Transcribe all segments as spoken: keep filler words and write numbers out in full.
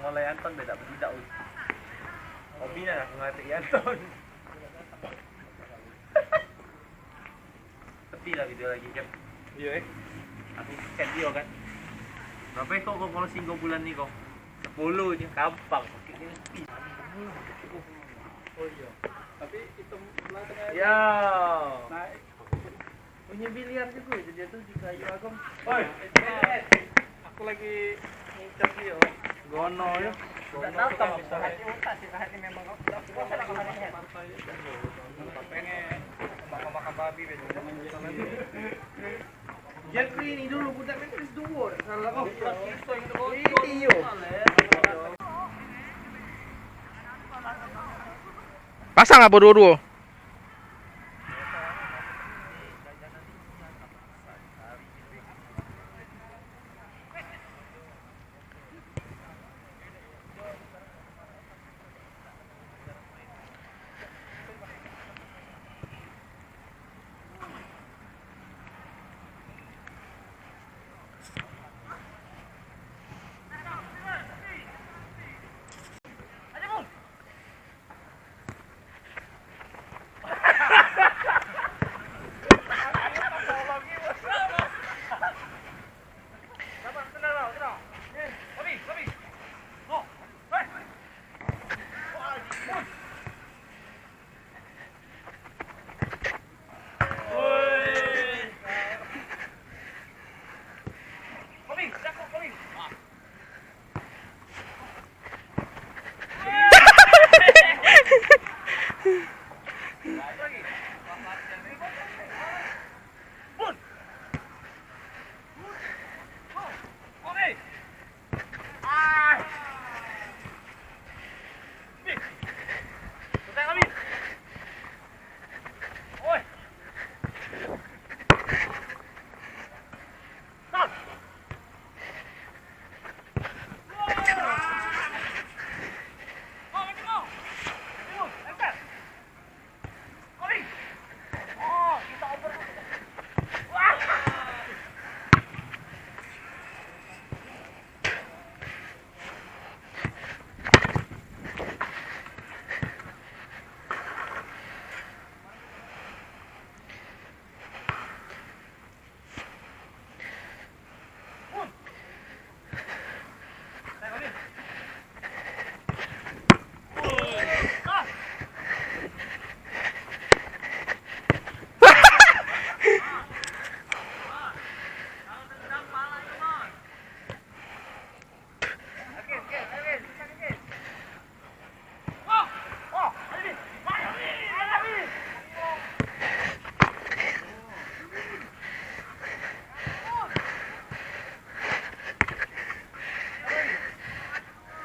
Oleh Anton beda bedak. Hobi nah aku ngatik Anton. Tepi lah video lagi kan. Iya, eh. Aku kan dia kan. Berapa kok kau kalau singgah bulan ni kau? Sepuluh je, gampang. Sakit ni tepi. Oh iya. Tapi itu lah tengah. Ya. Naik. Punya biliar juga itu dia tuh di kayu agung. Oi. Aku lagi ngincar dia. Gono ya. Enggak tahu kamu. Hati utak sih, hati memang kau. Pengen makan-makan babi, betul. Jeffrey ni dulu budak ni terus dua. Salah kau. Ini yo. Pasang apa dua-dua?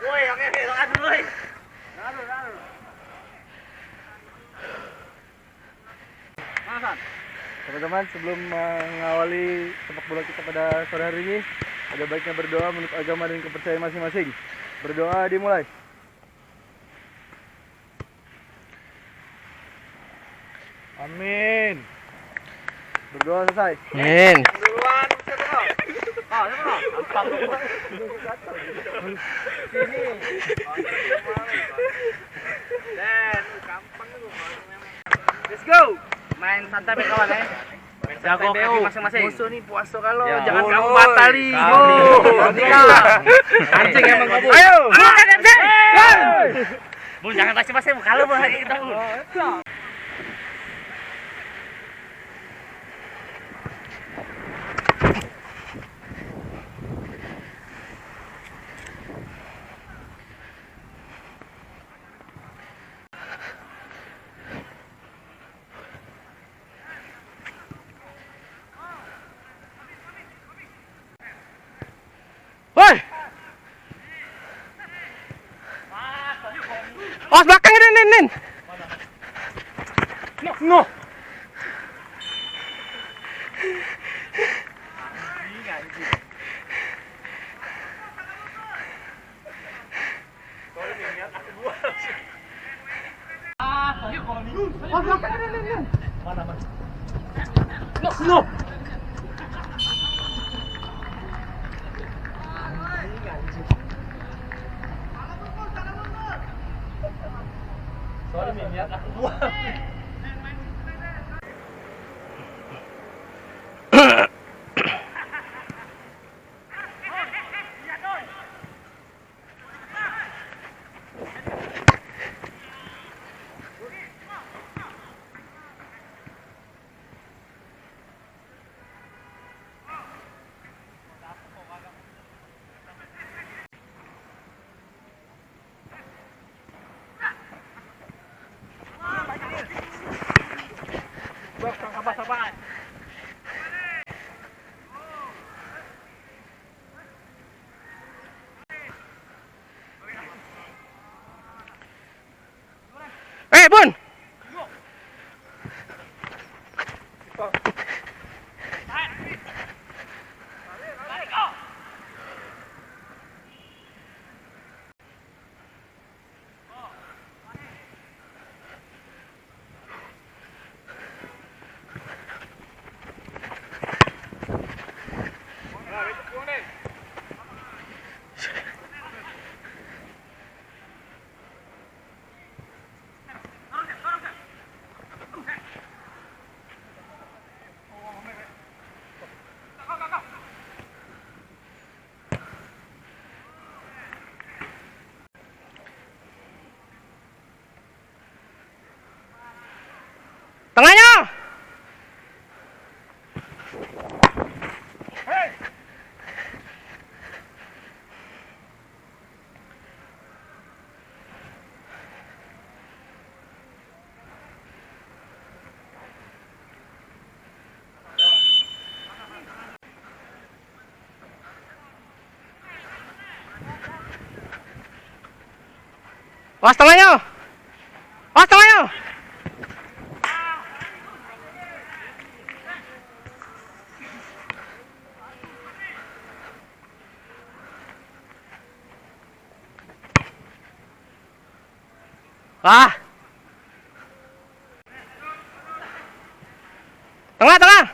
Woi, oke, oke, tahan dulu, woi. Tahan dulu, tahan dulu. Teman-teman, sebelum mengawali sepak bola kita pada sore hari ini, ada baiknya berdoa menurut agama dan kepercayaan masing-masing. Berdoa dimulai. Amin. Berdoa selesai. Amin. Duluan, siapa kau? Ah, siapa kau? Sini. Dan, gampang tu. Let's go. Main santai, kawan, eh. Jago kaki masing-masing. Musuh ni puaso kalau jangan kamu batali. Kamu. Anjing emang kamu. Ayo. Bun, jangan masing-masing, kalau mau kita, Bun. Woi. Awas belakang, Nin, Nin, Nin. No. Eh, Bun! Tengahnyo! Was, tengahnyo! Was, tengahnyo! Ah. Tengah, tengah.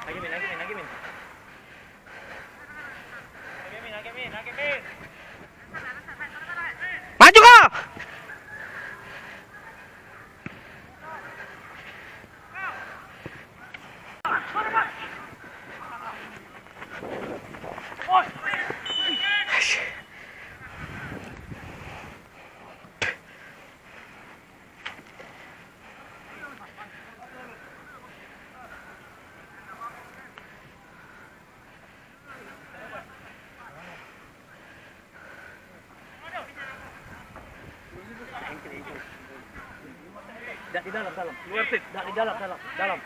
Lagi, Min, lagi, Min, lagi, Min. Lagi, Min, lagi, Min, lagi, Min. Maju kau! Dak di dalam, dalam. Luar, Sid. Dak di dalam, dalam, dalam.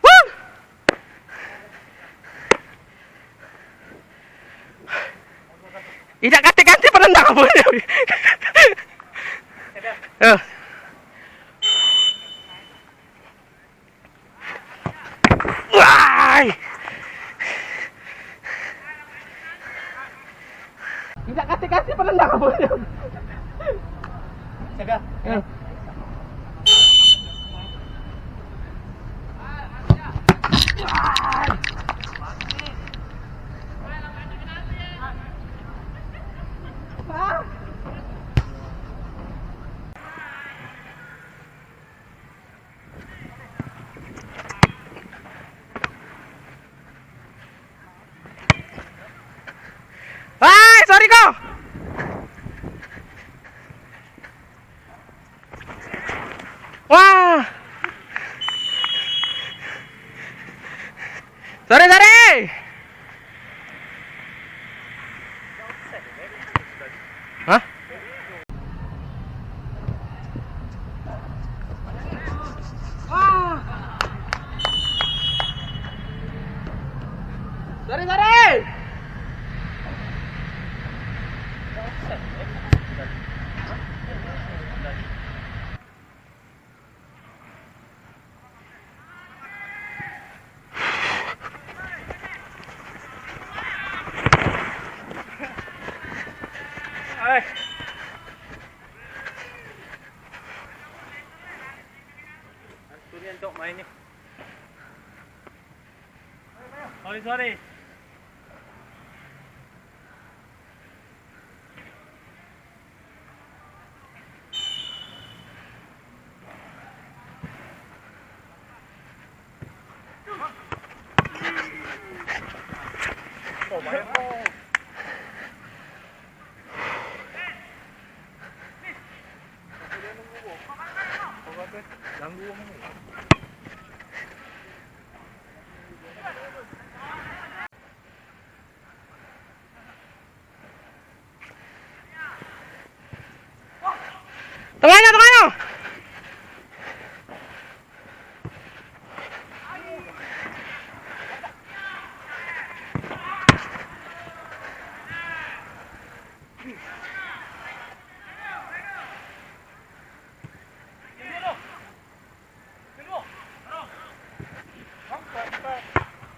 Woo! Idak katik-katik penendang apa ni? Eh. Wai! Idak katik-katik penendang apa ni? Jaga. Eh. Hai, sorry ko. Wah. Sorry, sorry. Hah? Wah. Durian, Cok, main ni. Sorry, sorry. Tengahnyo, tengahnyo.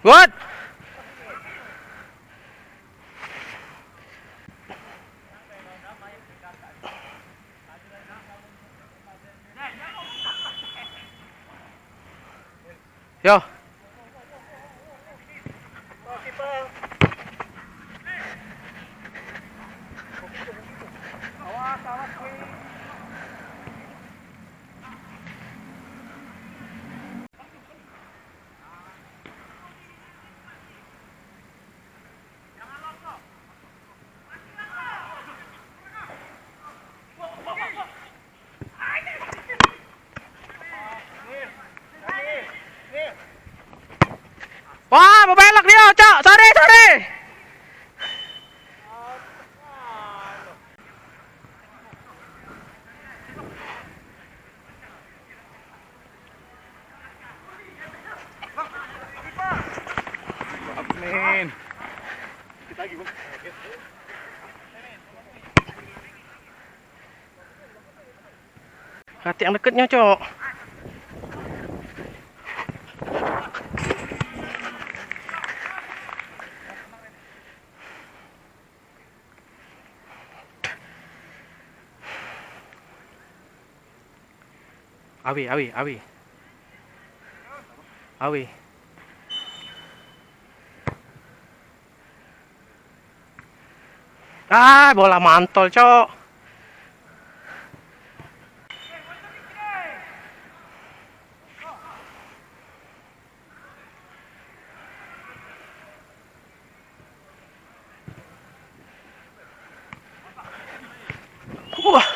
Good. Yo. Wah, bebelok dio, Cok. Sorry, sorry. Amin. Katik yang deketnyo, Cok. Awi, awi, awi. Awi. Ah, bola mantol, Cok. Wah.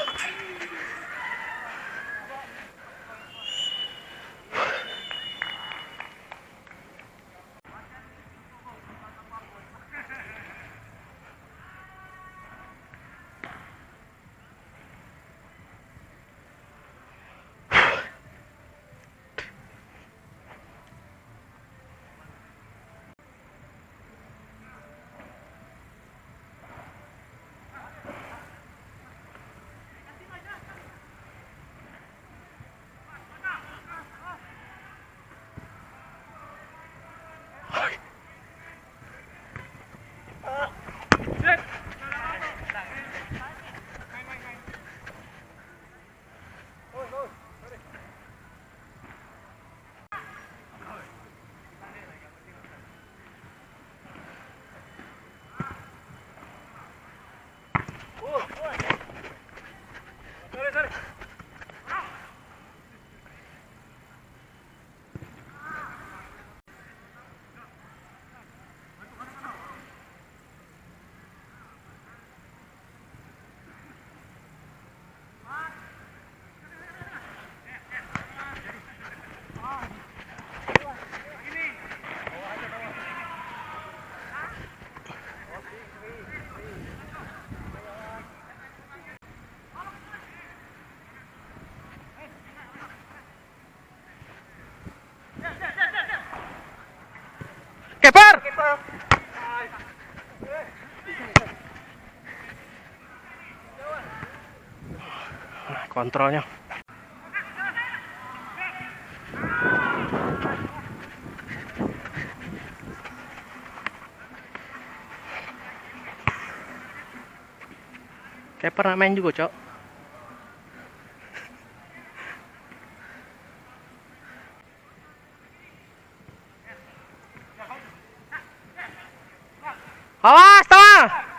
Keeper. Nah, kontrolnya. Keeper nak main juga, Cok. Awas, tang!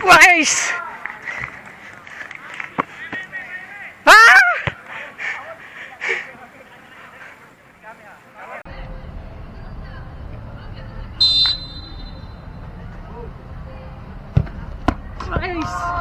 Wais. Ah! Wais.